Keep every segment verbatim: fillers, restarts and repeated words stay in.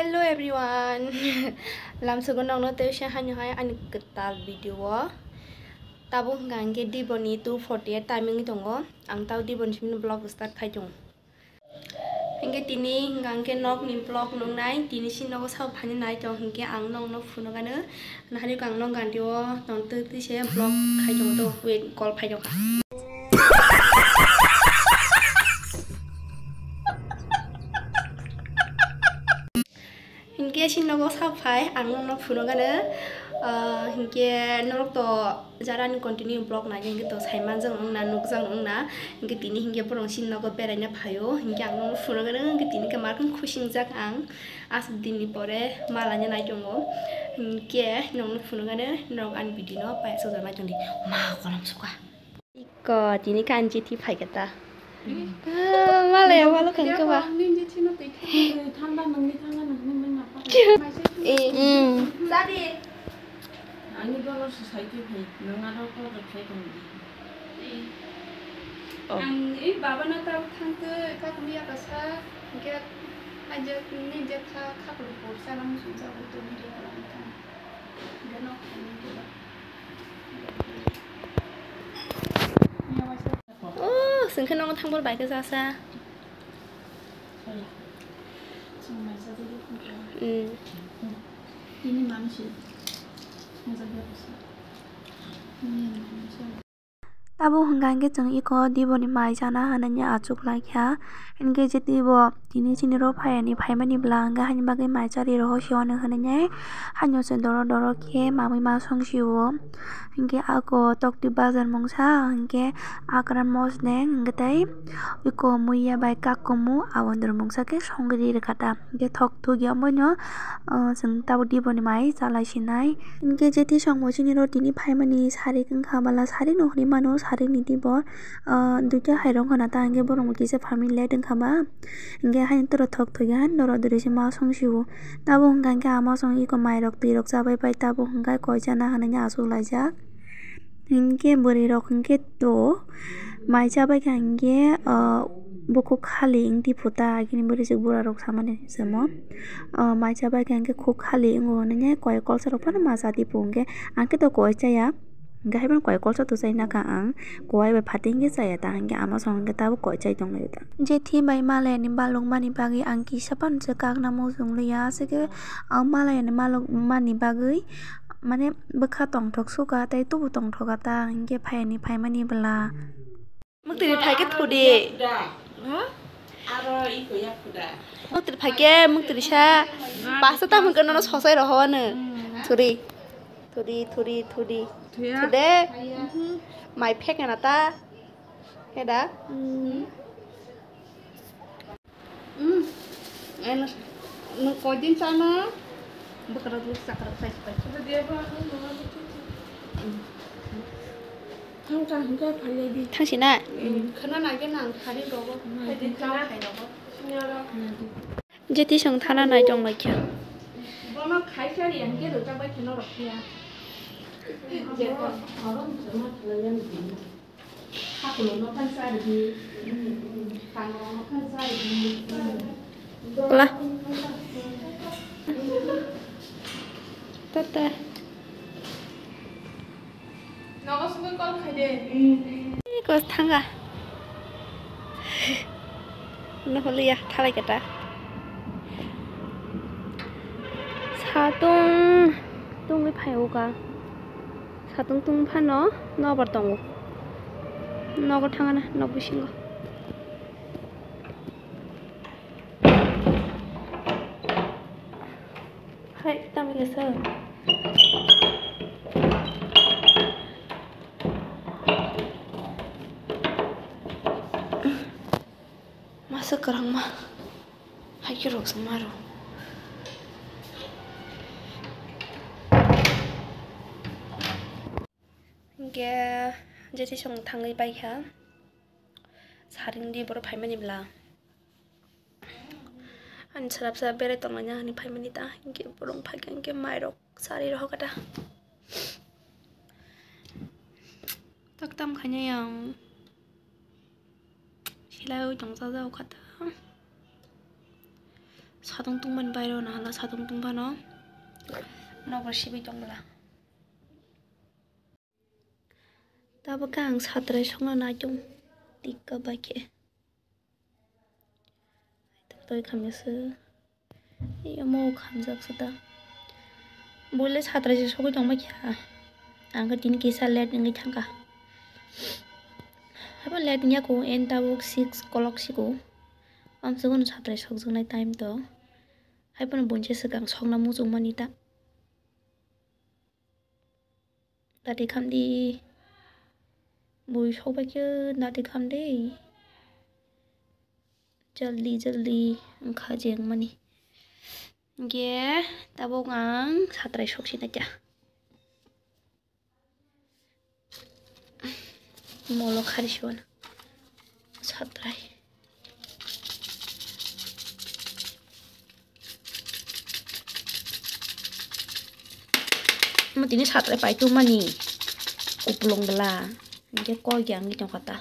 Hello everyone. Lamsogo nokno tei se haino hai ani kwtal video o. Tabuk hwnkha hwnkhe diboni two forty eight timing tongo. Ang tau diboni simi vlog start khai tongo. Hwnkhe tini hwnkha hwnkhe nokni vlog nuknai, tini si nogo sabo phani nai tong hwnkhe ang nokno phunukgano. Nahari ang nok ganti o tong twi twi se vlog khai tongo to, wait, call phai tongkha. Hinkhe si nogo sabo phai, ang nokno phunukgano, ah, hinkhe norok to jara ni continue vlog nai hinkhe to saimanjak wngna, nukjak wngna, hinkhe tini hinkhe borok si nogo beraina phaio, hinkhe ang nokno phunukgano, hinkhe tini khe markhang khusingjak ang, aswk dinni pore malaina nai tongo, hinkhe nokno phunukgano, norok ani video no paisajak nai tongdi, ma kolam suka. Iko, tini khe ani jethi phaikha ta. Ah, malaya walo khangkhe ba. Nini jethi no twi thangwi thanda nangni thanga nangni nang napa. Eh. Mm. Ani dolo society phai nang aro to rwkhe tongdi. Oh. Ang ei baba no ta thangtwi kha kami ya kasa, hwnkhe aja ni je kha kha kuru kuru sana musung sa bu tong de kala thang. Gano kami de. Oh, sengkhe nongo thangbar bai khe jasa. Mm. Tabuk hwnkha hwnkhe chwng iko diboni mai chana hwnwi achuk laikha. Hinkhe je teibo tini chini ro phaiyani phaimani bwla hwnkhe haini bagwi mai chari rohor se hwnwi hwnwi nai haino se doro doro khe mamwi ma song sio. Hinkhe ako tokti bazar mungsa hinkhe akran mosneng hinkhe tei iko muiya bai kakumu abondor mungsa khe songri rwkha ta. Hinkhe thok thukya omoino, ah, chwng tabuk diboni mai chalai sinai. Hinkhe jethi songbo chini ro tini phaimani sarik wngkha bwla sarik no hinwi mano sarik ni dibo, ah, duita hai rok wngkha na ta hinkhe borok bo kisa phaimani late wngkha ba. Hinkhe haino toro thok thokya haino doro doro se ma song sio. Tabuk hwnkha hinkhe ama song iko mai rok twi rok chabai pai tabuk hwnkha koi chana hinwi achuk laijak. Hinkhe bwrwi rok hinkhe to mai chabai kha hinkhe, ah, bukhuk khali wngtwi phuta agini bwrwi chwk bura rok samani se mo. Ah, mai chabai kha hinkhe khuk khali wngo hinwi koi kolsa rok phano ma cha di phu hinkhe ang khe to koi chaya. Hinkhe haiphano koi kolsa to chai naka ang, kowai bai phatwi hinkhe chaya ta hinkhe ama song hinkhe tabuk koi chai tonglaio ta. Jethi bai malayani balukmani bagwi ang kisa phano se kakna muchung liya, aswk khe, ah, malayani balukmani bagwi mane bwkha tongthok suka tei tubu tongthoka ta hinkhe phaiyani phaimani bwla. Muktwi phai khe thudi. Ha? Muktwi phai khe muktwi sa. Basa tamo khe nono sosai rohowano. Thudi. Thudi, thudi, thudi. Thuya. Thude. Mai phek na ta. Heda. Mm. Eno, nwng koidin chana? Bwkrok lwk chakrok khai se pai. Thang ta hwnkhe phailai di. Thang si na? Mm. Khna nai khe nang thari rogo. Nai. Jethi song thana nai tong lai kha. Bono khai sari hwnkhe rwchap bai khe norok phiya. Wala. Tata. Nogo sungwi call khai de. Ih, kos thanga. Noholiya, thalai kata. Satung tungwi phai uka. Satung tung phano nobar tongo. Nogo thangana, nok bisingo. Hai, tamo kisa. Masa kwrwngma. Hai khe rok se maro. Hinkhe jethi song thangwi baikha. Saring di borok phaimani bwla. Ani swrapsa berai tonglaina hinwi phaimani ta. Hinkhe borok phaikha hinkhe mairok sari rohor kata. Tak tam khaina yang. Silaiwi tongsa jao kha ta. Satung tungmani bairo na hala satung tungphano nokbar sibui tongla. Tabuk khe ang satrai sokna naitung tikka bai khe. Toi khamya se. Iyamo khamjak se ta. Buile satrai se sogwi tongbai kha. Ang khe tini kisa late wngwi thangkha. Habo late wngya ko, en tabuk six o'clock siko. Amsugunu satrai sokjaknai time to. Haiphano buinse swkang sokna muchungmani ta. Dati khamdi. Bui sokbai khe dati khamdi. Jaldi jaldi wngkha je wngmani. Hinkhe tabuk ang satrai soksi naikha. Molo khari siwana. Satrai. Mo tini satrai pai tongmani. Kuplung bela. Hinkhe koi yang tongkha ta.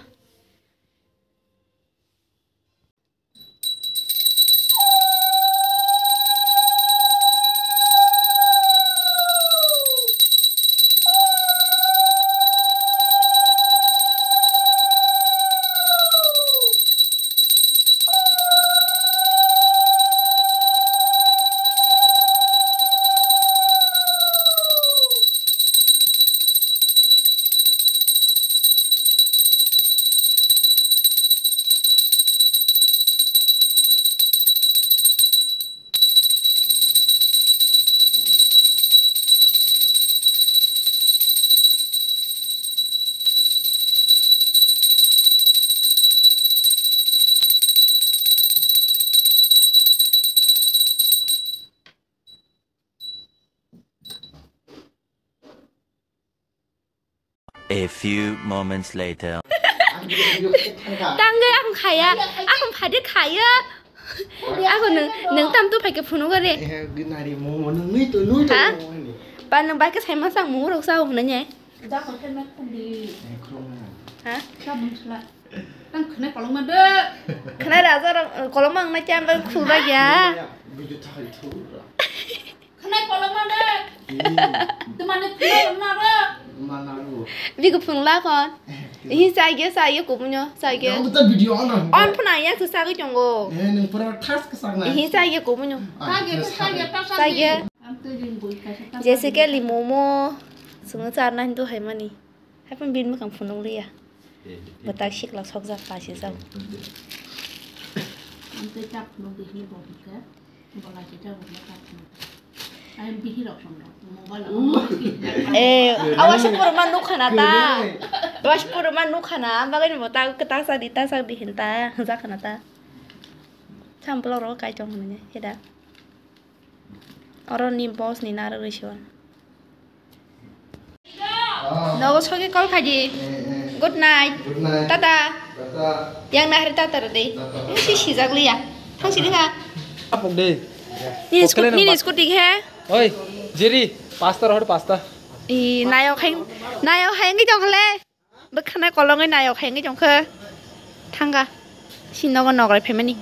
A few moments later. Tangwi ang khaya, ang phadi khaya. Ako nung, nung tam tu phai ke phunu gare. Eh, ginari mo, mo, nung nui to, nui to, ha? Mo ni. Ba nung bai ke sai ma sang mo rok sa hok nanya. Eh, khrum na. Ha? Tang khwnai kolokma de. Khwnai raja rok, kolokma wngna khe ang bai khulba ya. Video thai thu ra. Khwnai kolokma de. Hmm. Tumani khwnai kolokma ro. Mana ro. Biko phung la kon. Eh, hi sai ge, sai ge kumunyo, sai ge. Ang ta video on ra. On phuna ya tu sai ge chongo. Eh, nung pura thas ke sang na. Hi sai ge kumunyo. Ah, sai ge, thas sai ge, ka. Thas sai ge. Sai ge. Jesse ke li momo. Sungo char na hindu hai mani. Haipung bini mwkhang phunuk liya. Bwtak sikla sokjak, pasijak. Ang tei chak phunuk di hwnwi bo hwnkhe, bo lai khe chak bo chak phunuk. Ayang bihi rok song rok, mobile rok. Eh, awa se pura ma nukha na ta. Awa se pura ma nukha na, ang bagwi ni bo ta, ta sa di, ta sa di hin ta, hwnjak khana ta. Samplo rok kai tong hwnwi, heda. Oro ni boss ni narwk rwi se wan. Nogo sogi call khaidi. Good night. Good night. Tata. Tata. Yang nahari tata rwdi. Tata, tata. Si sijak liya. Thang sini ha. Apok de. Nini scooty, nini scooty he. Oi, Jerry, pasta rohor pasta. I, nayok hai, nayok hai ngi jong le. Bwkhana kolongwi nayok hai wngwi tongkha. Thanga. Si nogo nograi phaimani.